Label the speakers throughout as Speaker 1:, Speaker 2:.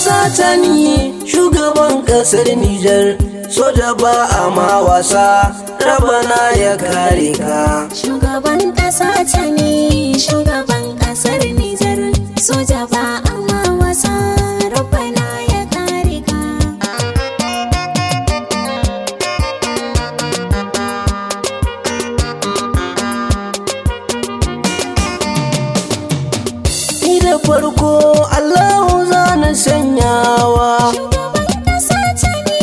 Speaker 1: Ƙasa ta ni, shugaban ƙasar Nijar, soja ba a ma wasa, Rabana ya kare ka.
Speaker 2: Shugaban ƙasa Tani, shugaban ƙasar Nijar, soja ba amma wasa, Rabbana ya kare ka.
Speaker 1: Ni da farko Allahu zana sanyawa.
Speaker 2: Shugaban ƙasa Tani,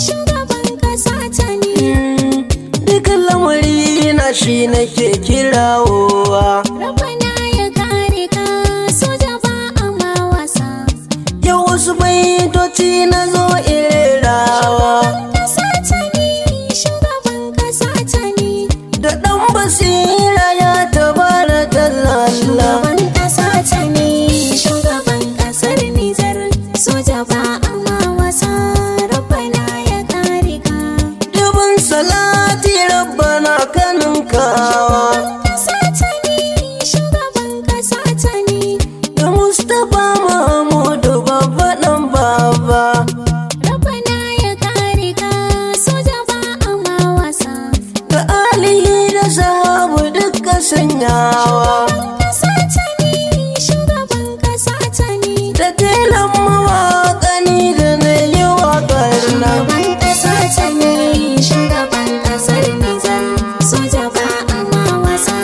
Speaker 2: shugaban ƙasa Tani,
Speaker 1: Dukan lamari na shi nake kirawowa.
Speaker 2: Rabbana ya kare ka, soja ba amma wasa.
Speaker 1: Yau wasu baitoci na zo irerawa.
Speaker 2: Ƙasa Tani, shugaban ƙasa Tani,
Speaker 1: Da ɗan basira ya tabara tallalla.
Speaker 2: Shugaban ƙasa Tani, shugaban ƙasar Nijar, soja ba amma wasa, Rabbana ya kare ka.
Speaker 1: Dubin salati Rabbana kanin kawa.
Speaker 2: Ƙasa Tani, shugaban ƙasa Tani,
Speaker 1: Da Mustapha Mahmudu babba ɗan baba.
Speaker 2: Rabbana ya kare ka, soja ba amma wasa.
Speaker 1: Da alihi da sahabu duka sanyawa.
Speaker 2: Ƙasa Tani, shugaban ƙasa Tani,
Speaker 1: Da telan mawaƙani da na yi waƙar nan.
Speaker 2: Shugaban ƙasa Tani, shugaban ƙasar Nijar, soja ba amma wasa,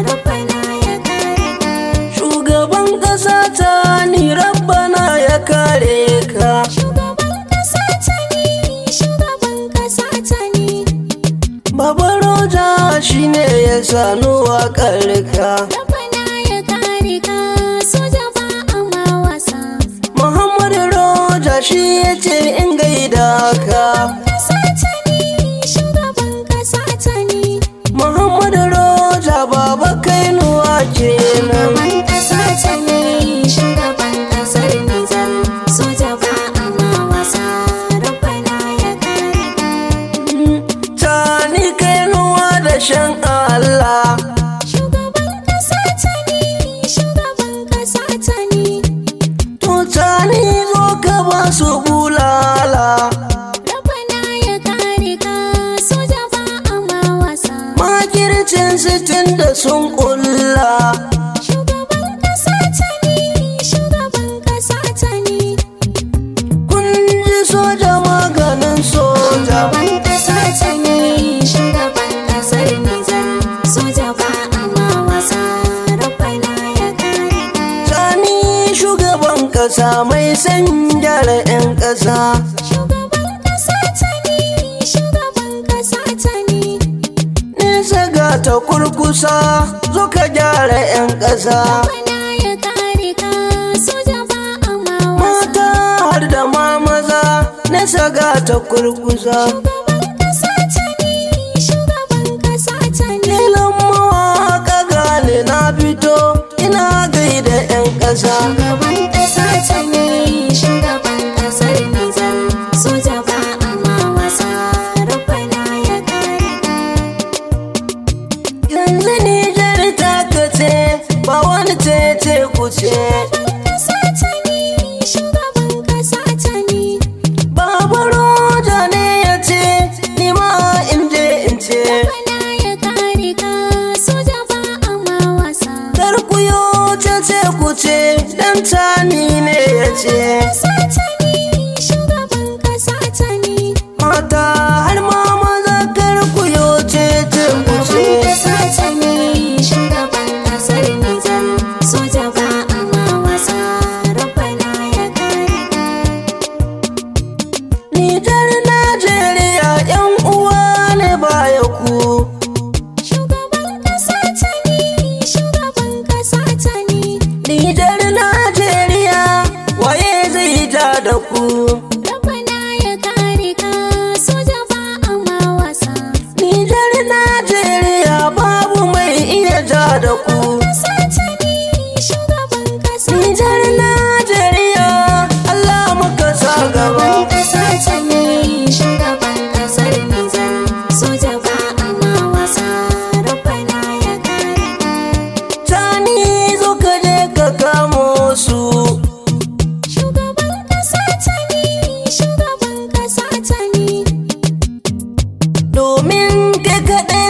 Speaker 2: Rabbana ya kare ka.
Speaker 1: Shugaban ƙasa ta ni, Rabbana ya kare ka.
Speaker 2: Shugaban ƙasa Tani, shugaban ƙasa Tani,
Speaker 1: Baba Roja shine ya sanu waƙar ka.
Speaker 2: Rabbana ya kare ka, soja ba amma wasa.
Speaker 1: Muhammadu Roja shi ya ce in gaida ka.
Speaker 2: Ƙasa Tani, shugaban ƙasa Tani,
Speaker 1: Muhammadu Roja baba kainuwa kenan.
Speaker 2: Shugaban ƙasa Tani, shugaban ƙasar Nijar, soja ba amma wasa, Rabbana ya kare ka.
Speaker 1: Tani kainuwa da shan Allah.
Speaker 2: Shugaban ƙasa Tani, shugaban ƙasa Tani,
Speaker 1: To tani zo ka ba su bulala.
Speaker 2: Rabbana ya kare ka, soja ba amma wasa.
Speaker 1: Makircin sitin da sun kulla.
Speaker 2: Shugaban ƙasa Tani, shugaban ƙasa Tani,
Speaker 1: Kun ji soja maganin soja.
Speaker 2: Shugaban ƙasa Tani, shugaban ƙasar Nijar, soja ba amma wasa, Rabbana ya kare ka.
Speaker 1: Tani shugaban kasa mai san gyara 'yan kasa.
Speaker 2: Shugaban ƙasa Tani, shugaban ƙasa Tani,
Speaker 1: Nesa ga ta kurkusa, zo ka gyara 'yan kasa.
Speaker 2: Rabbana ya kare ka, soja ba amma wasa.
Speaker 1: Mata har da ma maza, nesa ga ta kurkusa.
Speaker 2: Shugaban ƙasa Tani, shugaban ƙasa Tani,
Speaker 1: Lilan mawaƙa gane na fito, ina gaida 'yan ƙasa.
Speaker 2: Shugaban ƙasa Tani, shugaban ƙasar Nijar, soja ba amma wasa, Rabbana ya kare ka.
Speaker 1: Yanzu Nijar ta kace, ba wani tece kuce.
Speaker 2: Ƙasa Tani, shugaban ƙasa Tani,
Speaker 1: Baba Roja ne ya ce, ni ma in je in ce.
Speaker 2: Rabbana ya kare ka, soja ba amma wasa.
Speaker 1: Kar ku yo tece kuce, dan tani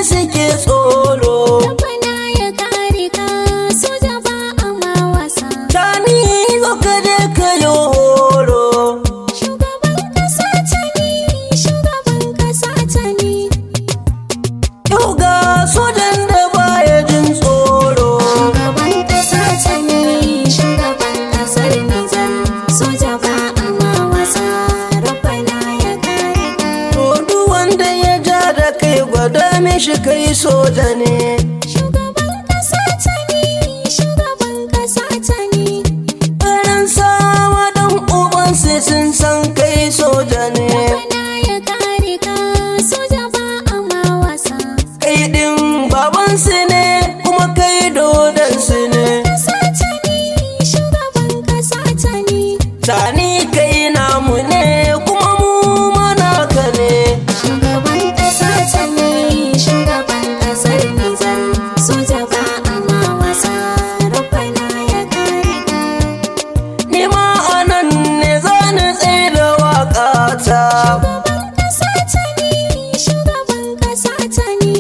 Speaker 1: suke tsoro.
Speaker 2: Rabbana ya kare ka, soja ba a ma wasa.
Speaker 1: Tani, zo ka je ka yi horo.
Speaker 2: Shugaban kasa Tani, shugaban kasa Tani.
Speaker 1: Yau ga sojan da baya jin tsoro.
Speaker 2: Shugaban kasa Tani, shugaban kasar Nijar, soja ba a ma wasa. Rabbana ya kare ka.
Speaker 1: To, duk wanda ya ja da kai, gwada mishi kai soja ne.
Speaker 2: Shugaban kasa Tani, shugaban kasa Tani.
Speaker 1: Faransawa dan ubansu sun san kai soja ne.
Speaker 2: Rabbana ya kare ka, soja ba a ma wasa.
Speaker 1: Kai din babansu ne, kuma kai dodonsu ne.
Speaker 2: Kasa Tani, shugaban kasa Tani.
Speaker 1: Tani, kai namu ne, kuma mu manaka ne.
Speaker 2: Shugaban kasa Tani, shugaban kasar Nijar, soja ba a ma wasa. Rabbana ya kare ka.
Speaker 1: Ni ma anan ne zani tsaye da waƙata.
Speaker 2: Shugaban kasa Tani, shugaban kasa Tani.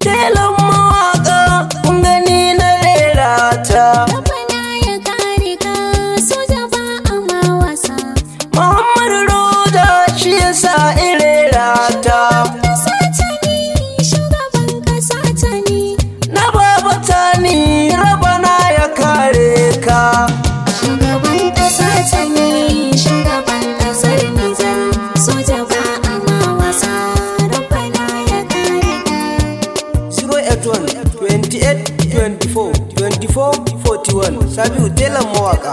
Speaker 1: Telan mawaƙa, kun gani na rera ta.
Speaker 2: Rabbana ya kare ka, soja ba a ma wasa.
Speaker 1: Muhammadu Roda shi yasa in rera ta.
Speaker 2: Kasa Tani, shugaban kasa Tani.
Speaker 1: Na Baba Tani, Rabana ya kare ka.
Speaker 2: Shugaban kasa Tani, shugaban kasar Nijar, soja ba a ma wasa. Rabbana ya kare ka.
Speaker 1: 081 28 24 24 41, Sabiu Telan Mawaka.